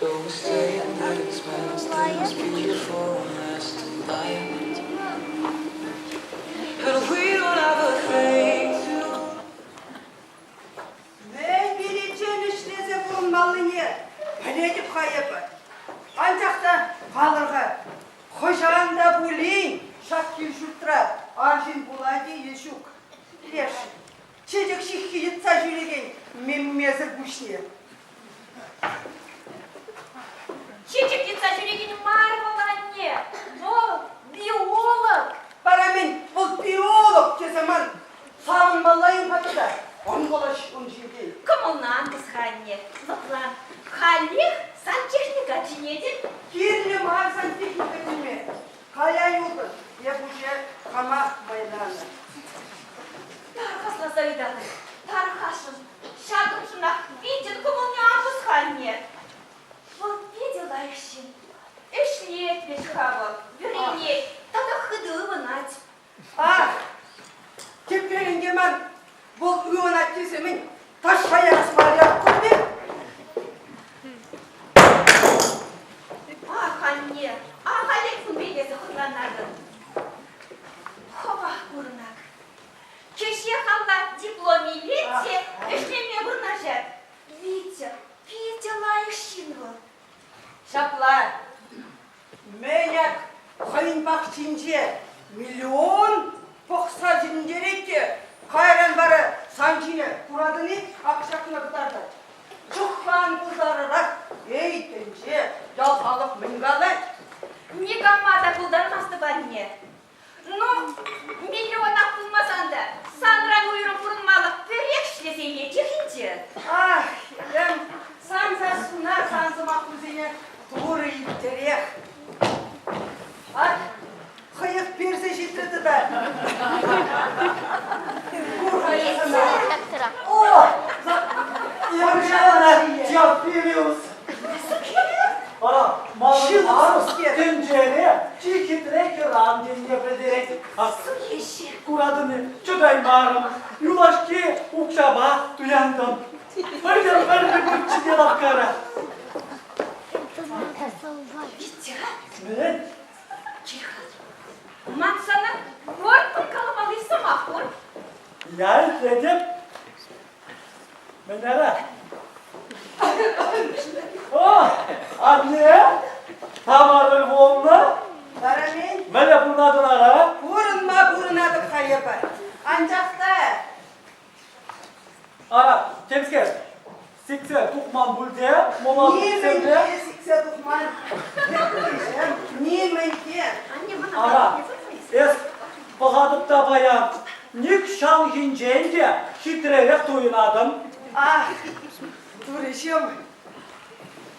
Мӗн виличчен ӗҫлесе пурӑнмаллине пӗлетӗп-ха эпӗ. Анчах та калӑр-ха, хӑҫан та пулин ҫак кил-ҫуртра арҫын пулать-и е ҫук? Леш, чечек ҫыххи йӑтса ҫӳрекен меммесӗр пуҫне. Чечек йӑтса ҫӳрекен мар вӑл анне, вӑл биолог. Вара мӗн, вӑл биолог тесе ман савӑнмалла-им-ха тата? Ан калаҫ ун ҫинчен. Кӑмӑлна ан тӑс-ха, анне, лӑплан. Халех сантехника чӗнетӗп. Кирлӗ мар сантехника чӗнме. Кая юлтӑн, эп уже хамах вӑйланӑ. Тархасласа ыйтатӑп, тархасшӑн. Ҫакӑншӑнах Витьӑн кӑмӑлне ан пӑс-ха, анне. Вӑл питӗ лайӑх ҫын. Ӗҫлет вӗт-ха вӑл, вӗренет тата хытӑ ывӑнать. Ах, теперь ӗнтӗ ман вӑл ывӑнать тесе мӗн ташша ярас мар пек? Ах, анне, ахалех кун пек эсӗ хӑтланатӑн. Хӑвах курӑнак. Кӗҫех алла диплом илет те ӗҫлеме вырнаҫать. Витя, питӗ лайӑх ҫын вӑл. Ҫапла. Мӗн ак хӑйӗн пахчинче миллион пӑхса ҫитӗнтерет те кайран вара сан ҫине куратӑн-и ак ҫакна кӑтартать. Чухлан пултарӑрах, эй, тӗнче, ял халӑх мӗн калать? Никама та пултармастӑп, анне. Ну, миллионах пулмасан та санран уйрӑм пурӑнмалӑх пӗрех ӗҫлесе илетех ӗнтӗ. Ах, хӗрӗм, сан сассуна, сан сӑмахусене Турӑ илттерех. Ак, хӑех персе ҫитрӗ тата. Кур-ха эс ӑна. О, Евгена Теофилиус! Ара, манӑн арӑм тӗнчере чи хитре хӗрарӑм тенине пӗлтерет. Куратӑн-и, чӑтаймарӑм, юлашки укҫапа туянтӑм. Пӗлтӗр пӗлтӗр пулччӗ лавккара. Витя? Мӗн? Тихо. Ман сана вӑрттӑн каламалли сӑмах пур. Я итлетӗп. Мӗн ара? О, анне, Тамара Львовна. Вара мӗн? Мӗнле пурӑнатӑн ара? Пурӑнма пурӑнатӑп-ха эпӗ. Анчах та... Ара, темскер, сиксе тухман пуль те, мола Нимӗн те сиксе тухман. Нимӗн те. Ара, эс пӑхатӑп та паян, нихҫанхинчен те хитререх туйӑнатӑн. Ах, турӑҫӑм,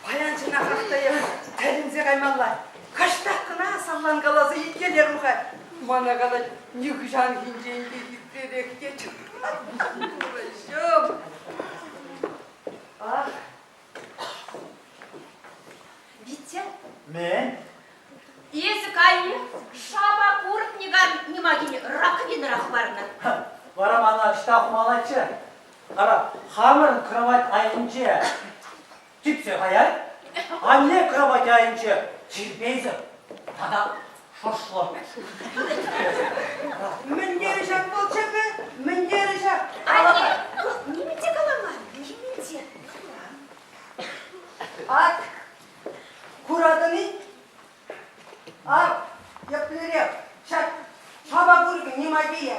паян чӑнахах та эп тӗлӗнсе каймалла. Кӑштах кӑна салланкаласа итлерӗм-ха. Мана калать, нихӑҫанхинчен те хитререх тет. Турӑҫӑм! Ах! Витя? Мӗн? Эсӗ каллех шапа курӑк никам нимакине раковинӑра хӑварнӑ. Вара мана ӑҫта хумаллаччӗ? Ара, хамӑрӑн кровать айӗнче типсе каять, анне кровать айӗнче тирпейсӗр тата шӑршлӑ. Мӗн терӗ ҫак вӑл чӗпӗ? Мӗн терӗ ҫак? Анне, нимӗн те каламан, нимӗн те. Ак, куратӑн-и? Ак, еплерех ҫак шапа курӑкӗ нимаки.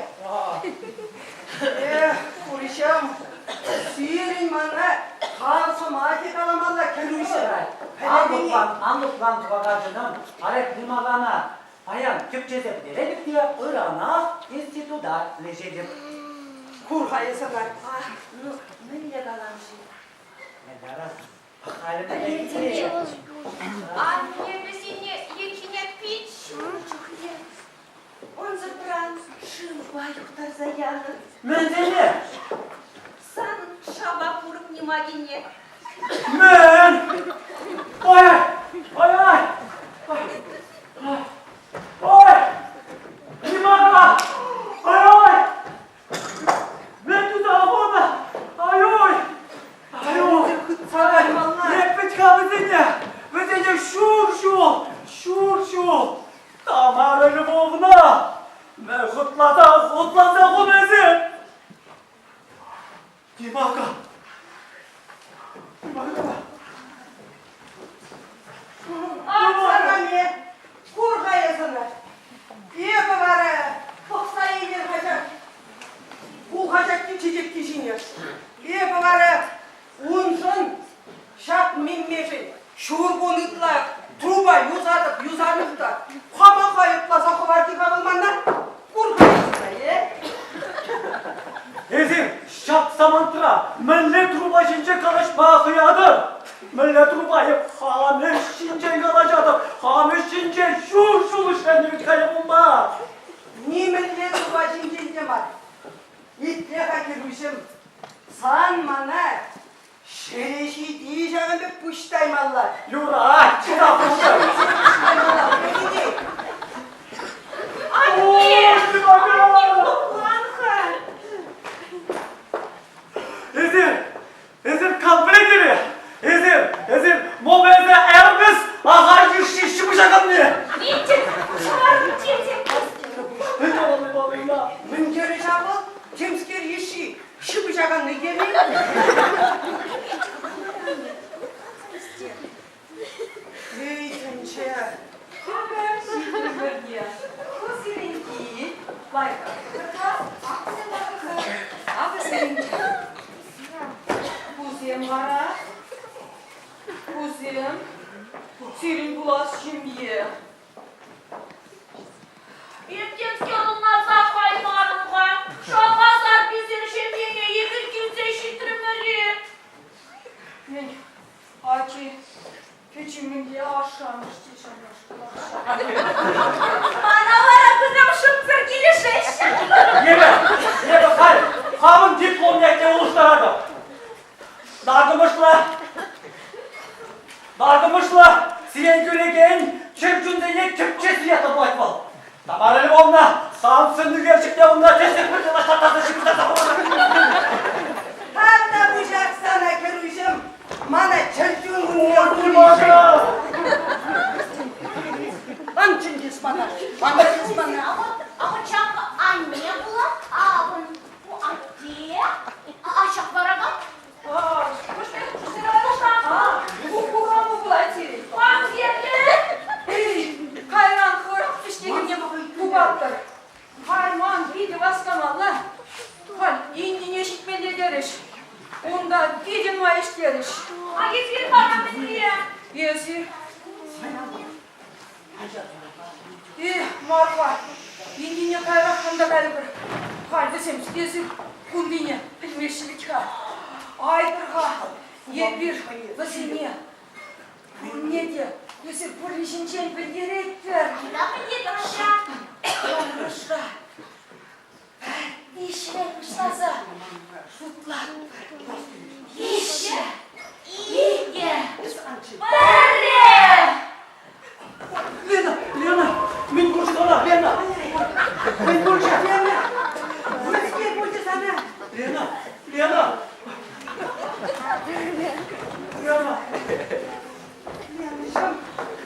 Эх, курӑҫӑм, сирӗн мана хам сӑмахӗ каламалла кӗрӳҫӗ. Ан лӑплан, ан лӑплан кӑвакарчӑнӑм, арек нимакана. Паян тӗпчесе пӗтеретӗп те ыранах института леҫетӗп. Кур-ха эс ӑна. Ах, ну, мӗнле калам-ши? Анне вӗсене ирхине пит ҫунӑ чухне ӑнсӑртран шывпа юхтарса янӑ. Мӗнсене? Сан шапа курӑк нимакине. Мӗн? Ой, ой, ой! Ой! Нимака! Ой, ой! Мӗн туса хунӑ? Ай-ой! Ай-ой! Хытса каймалла. Эп вӗт-ха вӗсене! вӗсене, вӗсене ҫур ҫул, ҫур ҫул. Тамара Львовна, мӗн хӑтласа, хутласа хунӑ эсир? Димака! Димака! Ак кур-ха эс ӑна. Эпӗ вара пӑхса илер хаҫат. Ку хаҫатки чечекки ҫине. Эпӗ вара уншӑн ҫак меммешӗн ҫур кун ытла труба юсатӑп, юсанӑп та хама айӑпласа хӑварчӗ-ха вӑл мана. Кур-ха эс ӑна, э? Эсир ҫак самантра мӗнле труба ҫинче калаҫма хӑятӑр? Мӗнле труба эп хам ӗҫ ҫинчен калаҫатӑп, хам ӗҫ ҫинчен ҫур ҫул ӗҫленӗ вӗт-ха эп унпа. Нимӗнле труба ҫинчен те мар. Итле-ха, кӗрӳҫӗм, сан мана ҫӗре ҫити ҫакӑн пек пуҫ таймалла. Юрать, чӑнах пуҫ таймалла, пӗлетӗн-и? Анне! Анне, лӑплан-ха! Эсир, эсир кам пӗлетӗр-и? Эсир, эсир Мобезе Эрмес ахаль йышши ҫыпӑҫаканни! Витя, чарӑн тете! Мӗн терӗ ҫав вӑл? Темскер йышши ҫыпӑҫаканни терӗ. Эй, тӗнче! Кусем вара, кусем, сирӗн пулас ҫемье. Иртенскер ӑнланса каймарӑм-ха. Шапасар писер ҫемьене эпир килсе ҫитрӗмӗр-и? Мӗн, ачи, кӗчӗ мӗнле ашшӗ-амӑш те ҫавнашкалах. Мана вара кусем шутсӑр килӗшеҫҫӗ. Эпӗ, эпӗ халь хамӑн диплом ятне улӑштаратӑп. Наркӑмӑшлӑ, наркӑмӑшлӑ сиен кӳрекен чӗр чунсене тӗпчесе тӑвать вӑл. Тамара Львовна, сан сӑн ӳкерчӗкне унта тӗслӗх пӗрсе лаштаттарса ҫыпӑҫтарса хӑварнӑ. Тавта пуҫах сана, кӗрӳҫӗм, мана чӗр чун умне Ан чӗнтес мана, ан чӗнтес мана. А вот, а вот ҫак анне пулать, а вон ку атте, а ҫак вара кам? Кайран хӑрах вӗҫтекене тупатпӑр. Арман питӗ васкамалла. Халь иннине ҫитмелле терӗҫ. Унта питӗ нумай ӗҫтерӗҫ. А эсир вара мӗнле? Эсир? Эх, Марфа, иннине кайрах кунта кайӑпӑр. Халь вӗсем эсир кунтине пӗлмеҫҫӗ вӗт-ха. Айтӑр-ха, эпир вӗсене пурне те эсир пурри ҫинчен пӗлтеретпӗр. Айта пӗлтерӗр-ха. Тӑрӑшра. Пӗр виҫҫӗрен пуҫласа шутлатпӑр. Виҫҫӗ, иккӗ, пӗрре! Лена, Лена, мӗн пулчӗ сана, Лена? Мӗн пулчӗ? Лена, мӗскер пулчӗ сана? Лена, Лена! Лена! Ленӑҫӑм,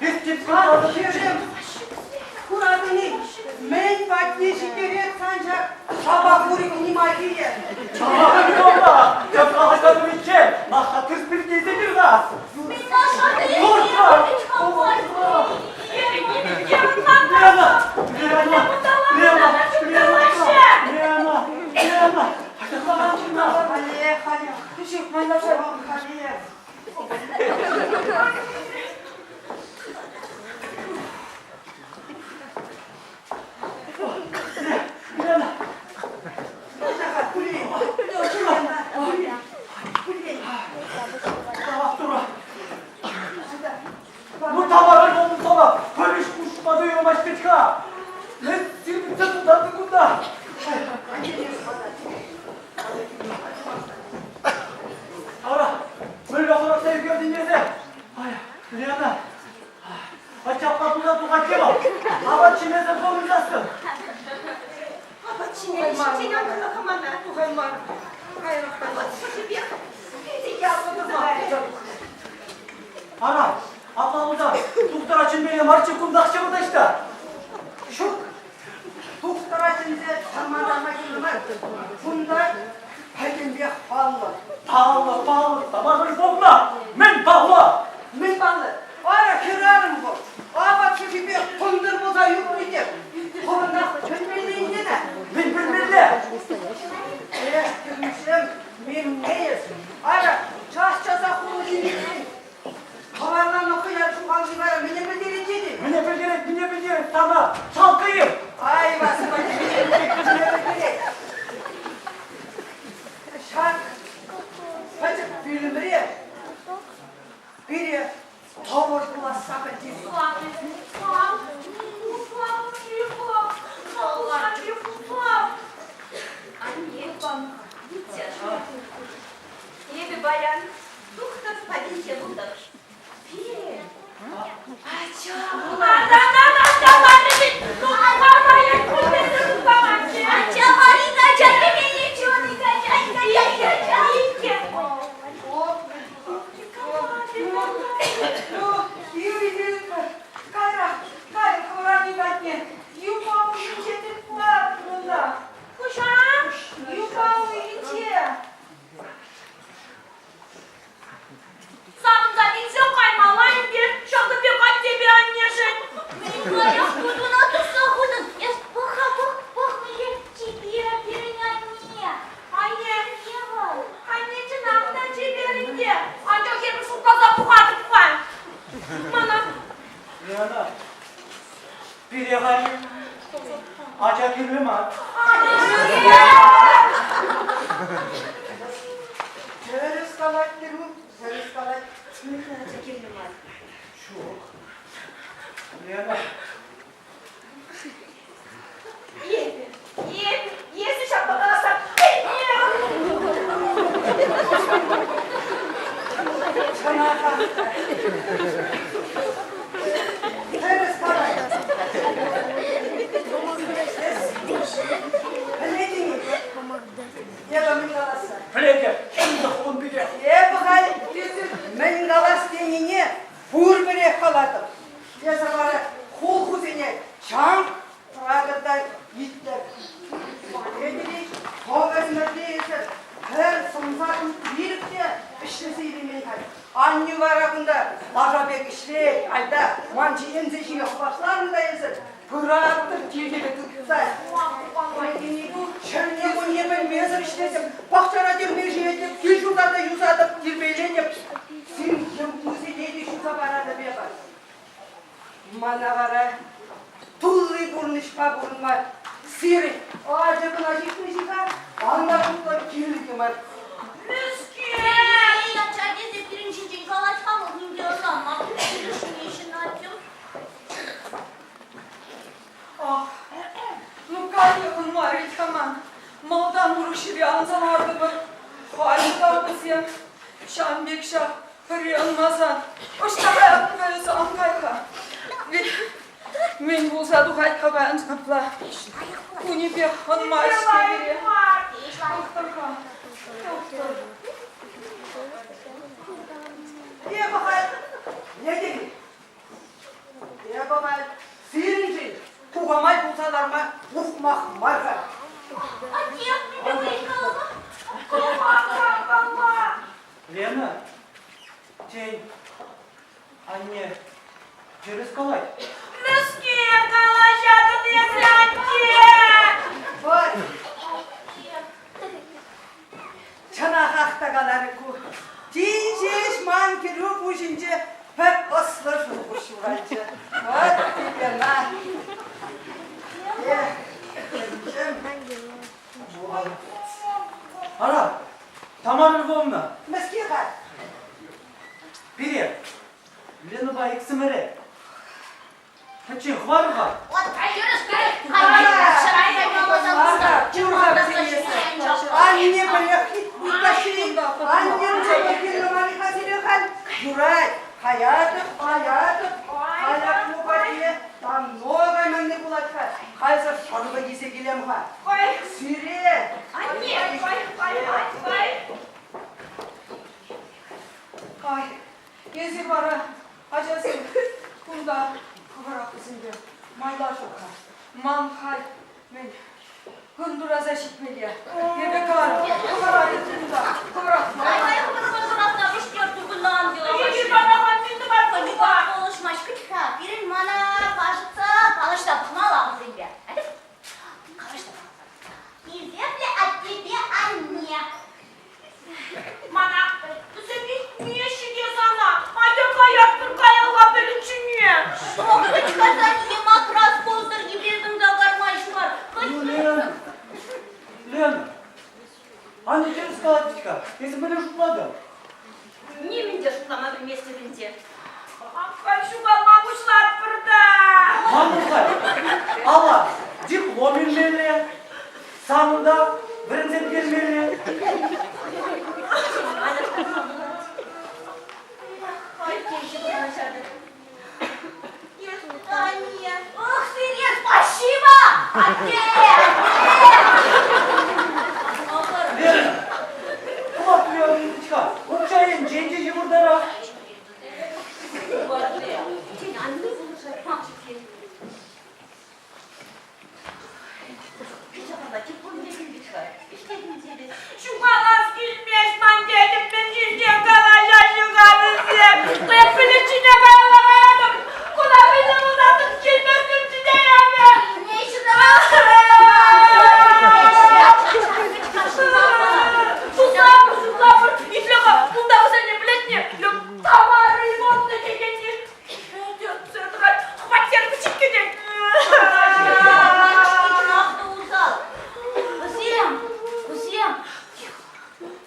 Эс тепре хӗрӗм, куратӑн-и, мӗн патне ҫитерет сан ҫак шапа хури нимахийӗ? Я калаҫа наша ты спиртнейсе пирга. Лена, Лена, Лена, Лена, Лена, Лена, Халех, халех, халех. Лена, Ну, Тамара Львовна, пӗриш хушма туйӑмасть вӗт-ха. Эс сирпӗтсе тутартӑн кунта. Ара, мӗнле хӑратса ӳкертӗн эсӗ? Ай, Лена, ачаппа туса тухать те вӑл. Апат ҫимесӗр пурӑнсассӑн. Апат ҫине ҫитсен ан кала-ха мана. Тухаймар. Кайрӑк Апат шӑршипех питӗ япӑх. Ара, апла пулсан, тухтӑра чӗнмелле марччӗ кунтах ҫывӑртаҫ-та. Ҫук, тухтӑра чӗнсе чӑрмантарма кирлӗ мар. Кунта пӗтӗмпех паллӑ. Паллӑ, паллӑ, Тамара Львовна! Мӗн паллӑ? Мӗн паллӑ? Ара, хӗрарӑм вӑл. Апат шӑшипе кӑнтӑр пулса ӳкнӗ те. Хӑвӑнах чӗнмелле ӗнтӗ. Мӗн пӗлмелле? Эх, кӗрӳсем, меммеес. Ара, час-часах хулӑ ҫинчен Хӑварланӑ хӑяр ҫухални вара мӗне пӗлтерет тетӗн? Мӗне пӗлтерет, мӗне пӗлтерет сана? Шалкӑйӑм! Ай, Василий, мӗне пӗлтерет? Ҫак пӗчӗк пӳлӗмре пире тӑвӑр пуласса пӗлтерет. Эпӗ паян тухтӑр патӗнче пултӑм. Пире ача Ача Марина, ача темене чуни, ача, ача, ача, иккӗ. Ну, Юрий Филиппович, кайрах, кайӑк хӑвӑрани патне. Юпа уйӗнче тытман Хуҫа, юпа уйӗнче. Савӑнса вилсе каймалла ӗнтӗ ҫакӑн пек аттепе аннешӗн. Мӗн кутуна тӑсса хутӑн? Эс пӑх-ха, пӑх, пӑх, мӗнле чипер пирӗн анне. Анне, вӑл. Анне чӑнах та чипер ӗнтӗ. Анчах эпӗ шутласа пӑхатӑп-ха. Мана... Лена, пире халь ача кирлӗ мар. Тӗрӗс калать Кирюк, тӗрӗс калать. Мӗнле ача кирлӗ мар? Ҫук. Лена. Эпӗ, эпӗ, эсӗ ҫапла каласан, Чӑнахах та. Тӗрӗс калать. Пӗлетӗн-и? Эпӗ мӗн каласса? Пӗлетӗп, чӑнлӑх ун пекех. Эпӗ халь мӗн калас тенине пурпӗрех калатӑп. Эсӗ вара хул-хусене чанк тӑратӑр та итлӗр. Пӗлетӗр-и, хӑв ӗмӗрте эсӗ пӗр сӑмса ирӗк те ӗҫлесе илеймен халь. Аннӳ вара кунта лаша пек ӗҫлет, айта, ман ӗнсе ҫине хӑпартланнӑ та эсӗ пыратӑр тилхепе тытса. Ҫӗрне кунне пӗлмесӗр ӗҫлесем, пахчара тӗрмешетӗп, кил-ҫурта та юсатӑп, тирпейленӗп. Сын йӑмпусене те ҫуса паратӑп эпӗ. Мана вара тулли пурнӑҫпа пурӑнма сирӗн ача кӑна ҫитнӗ-ши-ха? Ан та шутла кирлӗ те мар. Мӗскер? Ача тесе пирӗн ҫинчен калать-ха вӑл, нимте ӑнланман. Килӗшме ҫынатчӗ. Ах, ну каллех мар вӗт-ха ман. Малтан урӑх ҫӗре анса лартӑпӑр. Халь та вӗсем ҫавӑн пек ҫав пӗрре ӑнмасан ӑҫта каятӑн эсӗ, ан кай-ха. Мӗн пулса тухать-ха паян ҫапла? Кунӗпех ӑнмасть-ҫке пире. Тухтӑр-ха, тухтӑр. Эпӗ халь не Эпӗ халь сирӗншӗн кукамай пулса ларма ухмах мар-ха. Атте, мӗн калама? Калама, Лена, тен, анне тӗрӗс калать? Мӗскер калаҫатӑн эсӗ, атте? Вӑт. Чӑнахах та каларӗ ку. Тин ҫеҫ ман кӗрӳ пуҫӗнче пӗр ӑслӑ шухӑш ҫуралчӗ. Вӑт тебе на. Эх, Ара, Тамара Львовна. Мӗскер-ха? Пире, Ленӑпа иксӗмӗре, Пӗччен хӑвар-ха. Анне пӗрех аннем кирлӗ мар-и-ха сире халь? Юрать, каятӑп, каятӑп. Халь патне давно кайманни пулать-ха. Халь шӑрпӑк илсе килем-ха. Сире. Анне, кай, кай, кай. Ай, Эсир вара, ачасем, кунта хӑвӑрах вӗсемпе майлашӑр-ха. Ман халь мӗн кӑнтураса ҫитмелле. Эпӗ каларӑм, хӑвӑра кунта, хӑвӑрах. Пулӑшмасть-ха. Пирӗн мана кажется, калаҫса пӑхмалла вӗсемпе. Калаҫса Хисеплӗ аттепе анне. Мана вӗсем илтмеҫҫӗ те сана. Атя каятпӑр каялла пӗлӗтҫӗне. Ох, макрас пултӑр еврейсем кармаҫ мар. Ну, Лена, Лена, анне тӗрӗс калать-ха. Эсӗ мӗнле шутлатӑн? Нимӗн те шутлама пӗлместӗп ӗнтӗ. Халь ҫухалма пуҫлатпӑр та. Манӑн халь алла диплом илмелле, санӑн та вӗренсе пӗтермелле. Ох, сире спасибо! Атте! Лена, хӑват Леонидовичка, укҫа енчен те йывӑртарах. Ҫухалас килмест ман тетӗп, мӗн ҫинчен калаҫаҫҫӗ-ха вӗсем? Эп пӗлӗт ҫине каялла каятӑп, куна пӗлсе пулсассӑн килместӗп ҫитеемӗ. Шутлапӑр, шутлапӑр, итле-ха, унта вӗсене пӗлетне, Тамара Ивановна текенни тӗртсе тӑрать, хваттер пӗчӗккӗ тет. Вӗсем, вӗсем,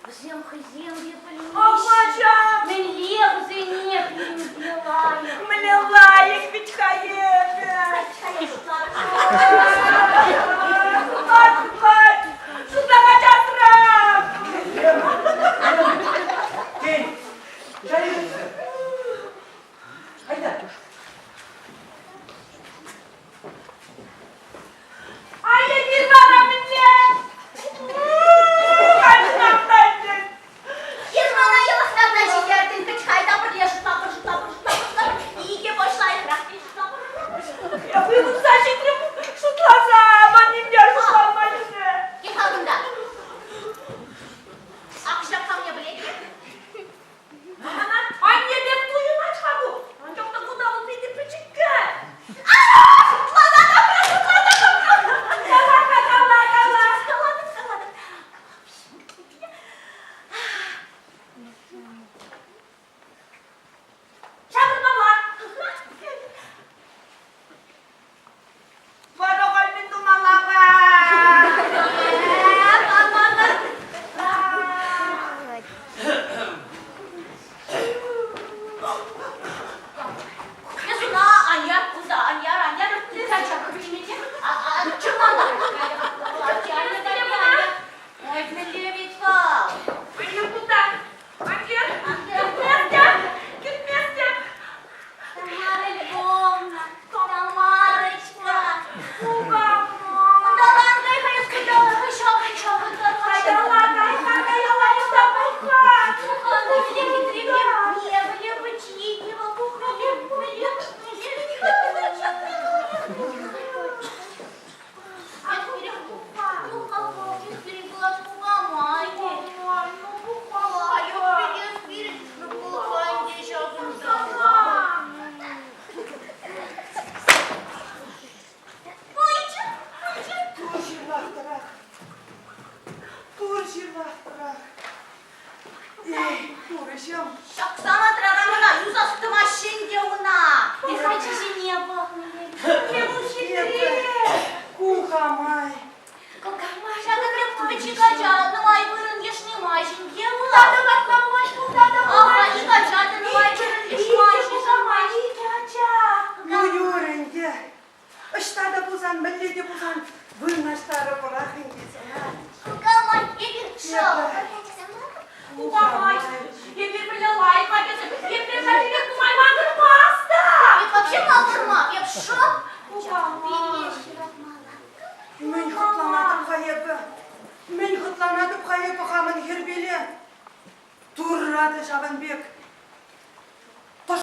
вӗсем хӑйсем те пӗлмеҫҫӗ. Амача! Мӗнле вӗсене пирӗнпе лайӑх. Мӗнле лайӑх вӗт-ха эпӗ. Шутлать, шутлать, шутлама часрах. Лена, Лена, тен, чай ӗҫсе. Айда. Ай, эпир вара мӗнле? Эс мана йӑлӑхтарса ҫитертӗн, хӑть хайта пӗрле шутлапӑр, шутлапӑр, шутлапӑр, шутлапӑр, икӗ пуҫ лайӑхрах те шутлапӑр. Я вывӑнса ҫитрӗм шутласа, ман нимте шутланмасть. Кил-ха кунта. Ак ҫак камне пӗлетӗн? Мана анне пек туйӑнать-ха ку. Анчах та кунта вӑл питӗ пӗчӗккӗ. Шутласа тӑхрӑм, шутласа тӑхрӑм. Кала-ха, кала, кала. Калатӑп, калатӑп. Ҫавӑрмалла. Вара халь мӗн тумалла-ха? Анне кунта. Анне, кӗтместӗп, кӗтместӗп. Тамара Львовна, Тамарочка. Кукамай. Давай, Каялла, кай-ха, каялла, юлса пӑх-ха. Тур ҫырлахтӑрах. Тур ҫырлахтӑрах. Эй, турӑҫӑм. Ҫак самантра Рамана юсас тӑваҫҫӗ ӗнтӗ уна. Ачисене пӑхнӑ. Кукамай. Кукамай. Ҫакӑн пек пӗчӗк ача нумай вырӑн йышӑнмасть ӗнтӗ вӑл. Тата лартма пулать, кунта та Ага, ик ача та нумай вырӑн йышӑнмасть. Кукамай, икӗ ача. Ну, юрӗ ӗнтӗ. Ӑҫта та пулсан, мӗнле те пулсан вырнаҫтарӑпӑрах ӗнтӗ сана. Кукамай, эпир шӑл. Кукамай, эпир мӗнле лайӑх ачасем, епле пек нумай макӑрмасть-та. Эп вообще макӑрмап, эп шӑп. Кукамай. Мӗн хӑтланатӑп-ха эпӗ? Мӗн хӑтланатӑп-ха эпӗ хамӑн хӗрпеле? Турра та ҫавӑн пек.